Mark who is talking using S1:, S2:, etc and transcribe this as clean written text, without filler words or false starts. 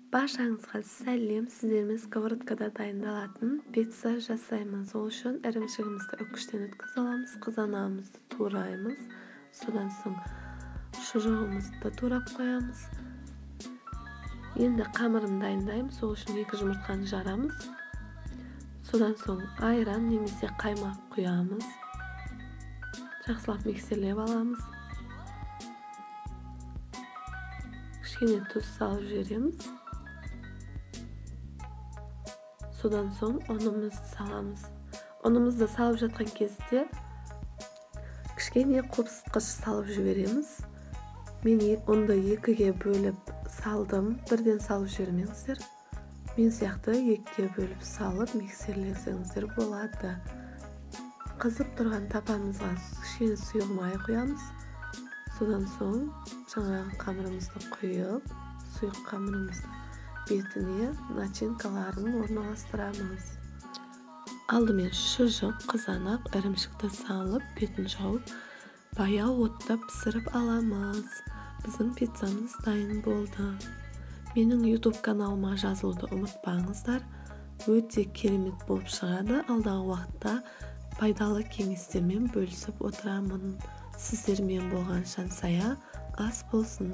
S1: Баршаңызға сәлем! Сіздермен сковородкада дайындалатын пицца жасаймыз. Ол үшін ірімшігімізді үккіштен өткізіп аламыз, қызанағымызды тураймыз, содан соң шұжығымызды турап қоямыз. Енді қамырын дайындаймыз. Ол үшін 2 жұмыртқаны жарамыз. Содан соң айран немесе қаймақ құямыз. Жақсылап миксерлеп аламыз. Кішкене тұз салып жібереміз. Содан соң ұнымызды саламыз. Ұнымызды салып жатқан кезде кішкене қопсытқыш салып жібереміз. Мен ұнды 2-ге бөліп салдым. Бірден салып жібермеңіздер. Мен сияқты 2-ге бөліп салып миксерлесеңіздер болады. Қызып тұрған тапамызға кішкене сұйық май құямыз. Содан соң жаңағы қамырымызды құйып, сұйық қамырымызды бетіне начинкаларын орналастырамыз. Алдымен шұжық, қызанақ, ірімшікті салып, бетін жауып, баяу отта пісіріп аламыз. Біздің пиццамыз дайын болды. Менің YouTube каналыма жазылуды ұмытпаңыздар. Өте керемет болып шығады. Алдағы уақытта пайдалы кеңестермен бөлісіп отырамын. Сіздермен болған Жансая, ас болсын.